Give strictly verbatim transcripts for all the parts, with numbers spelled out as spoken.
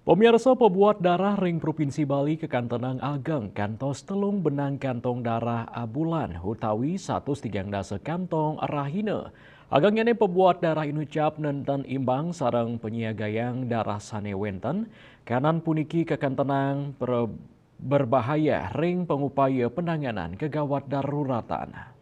Pemirsa, pebuat darah ring Provinsi Bali kekantenang ageng kantos telung benang kantong darah abulan utawi satus tigang dasa kantong rahina. Agengnyané pebuat darah inucap nenten imbang sareng panyiagayang darah sané wénten, kanan puniki kekantenang pre-, berbahaya ring pangupaya penanganan kagawat daruratan.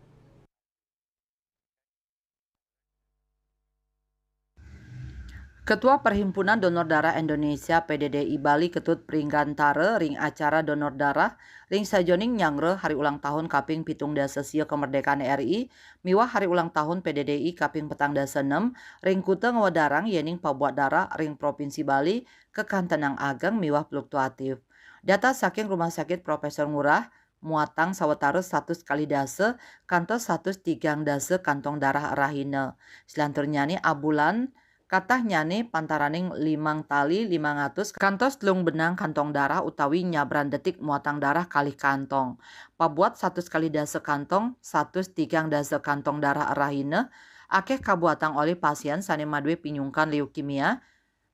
Ketua Perhimpunan Donor Darah Indonesia, P D D I, Bali Ketut Pringgantara ring acara donor darah ring sajeroning nyanggra hari ulang tahun kaping pitung dasa sia kemerdekaan R I miwah hari ulang tahun P D D I kaping petang dasa enem ring Kuta Ngwedarang, yéning pabuat darah ring Provinsi Bali kekantenang ageng miwah fluktuatif. Data saking Rumah Sakit Profesor Ngurah muatang sawatara satus kalih dasa kantos satus tigang dasa kantong darah rahina. Selanturnyané abulan katahnyané pantaraning limang tali limang atus kantos telung benang kantong darah utawi nyabran detik muatang darah kalih kantong. Pabuat satus kalih dasa kantong, satus tigang dasa kantong darah rahina, akéh kabuatang olih pasién sané madué pinyungkan leukemia,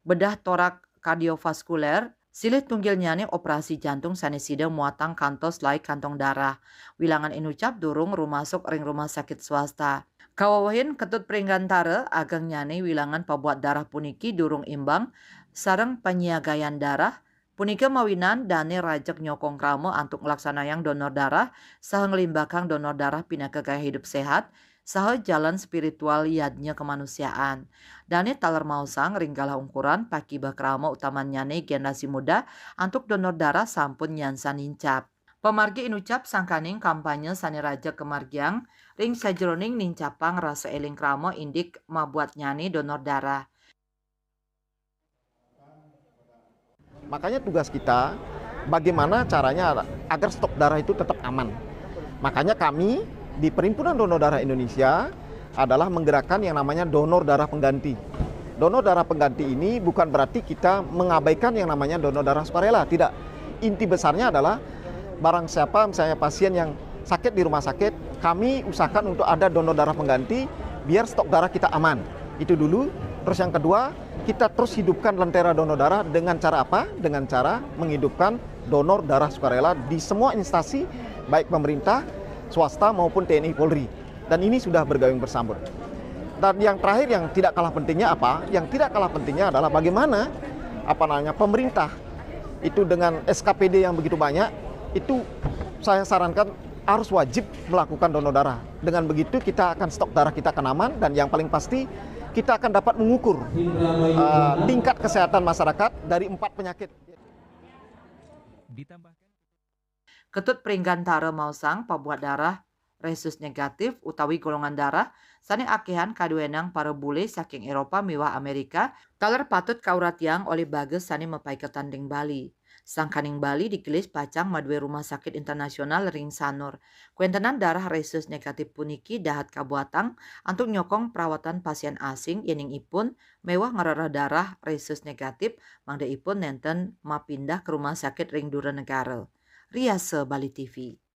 bedah torak kardiovaskulér, silih tunggilnyané operasi jantung sané sida muatang kantos lai kantong darah. Wilangan inucap durung rumasuk ring rumah sakit swasta. Kawewehin Ketut Pringgantara, agengnyané wilangan pabuat darah puniki durung imbang sareng panyiagayan darah, punika mawinan dané rajeg nyokong krama antuk nglaksanayang donor darah saha nglimbakang donor darah pinaka gaya hidup séhat saha jalan spiritual yadnya kemanusiaan. Dané taler maosang ring galah ungkuran pakibeh krama utamannyané generasi muda antuk donor darah sampun nyansan nincap. Pamargi inucap sangkaning kampanye sané rajeg kamargiang ring sajeroning nincapang rasa éling krama indik mabuatnyané donor darah. Makanya tugas kita, bagaimana caranya agar stok darah itu tetap aman. Makanya kami di Perhimpunan Donor Darah Indonesia adalah menggerakkan yang namanya donor darah pengganti. Donor darah pengganti ini bukan berarti kita mengabaikan yang namanya donor darah sukarela, tidak. Inti besarnya adalah barang siapa misalnya pasien yang sakit di rumah sakit, kami usahakan untuk ada donor darah pengganti biar stok darah kita aman. Itu dulu. Terus yang kedua, kita terus hidupkan lentera donor darah dengan cara apa? Dengan cara menghidupkan donor darah sukarela di semua instansi, baik pemerintah, swasta maupun T N I Polri. Dan ini sudah bergayung bersambut. Dan yang terakhir, yang tidak kalah pentingnya apa? Yang tidak kalah pentingnya adalah bagaimana apa namanya pemerintah itu dengan S K P D yang begitu banyak, itu saya sarankan harus wajib melakukan donor darah. Dengan begitu kita akan stok darah kita akan aman, dan yang paling pasti kita akan dapat mengukur uh, tingkat kesehatan masyarakat dari empat penyakit. Ketut Pringgantara maosang pabuat darah rhesus negatif utawi golongan darah sané akéhan kaduénang para bule saking Éropa miwah Amérika taler patut kauratiang olih bagas sané mapaiketan ring Bali. Sangkaning Bali digelis pacang madué rumah sakit internasional ring Sanur. Kawéntenan darah rhesus negatif puniki dahat kabuatang antuk nyokong perawatan pasién asing yéning ipun miwah ngrereh darah rhesus negatif mangda ipun nénten mapindah ka rumah sakit ring dura negara. Riasa Bali T V.